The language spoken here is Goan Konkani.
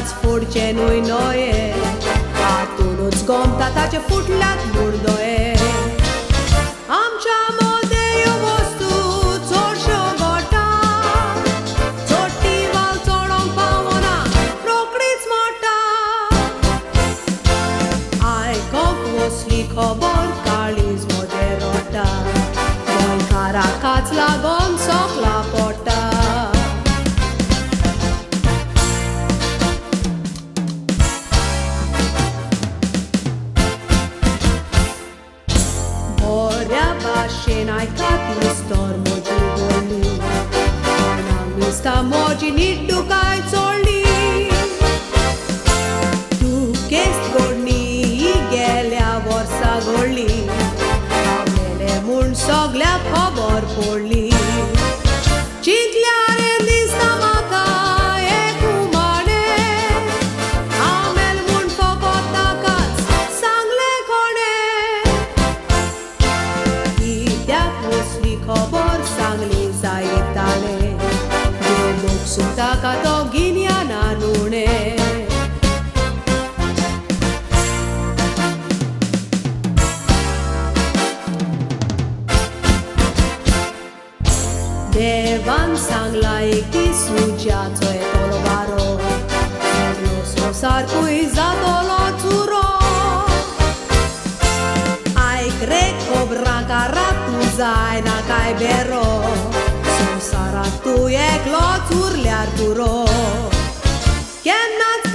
केन्नाच फोडचें न्हय नये, हातूनच गोमता ताचे फुटल्यात म्हूण दोळे. आमच्या मदें ह्यो वस्तू चडश्यो घडटा, चडटी वाल चडोंक पावना रोखडीच मोडटा. आयकोंक वसली खबर काळीज म्हजें रडटा, गोंयकाराकाच लागोन सोकला पडटा. बऱ्या भाशेन आयकात इस्तर म्हजी व्हडली, कोणाक दिसता म्हजी निड्डुकाय चोडली. दुखेस्त घडणी गेल्या वर्सा घडली, हांव मेलें म्हूण सगल्याक खबर पडली. चिंतल्यार दिसता म्हाका एक उमाणें, हांव मेलें म्हूण फकत ताकाच सांगलें कोणें. कित्याक असली खबर सांगली जायत ताणें, देव मोगसूं ताका तो गिन्यानान उणें. देवान सांगला एक दीस उज्याचो येतलो वारो, सगलो संवसारकूय जातलो चुरो. आयक रे खबरांकारा तूं जायना काय बेरो, संवसारांत तूं एकलोच उरल्यार पुरो. केन्नाच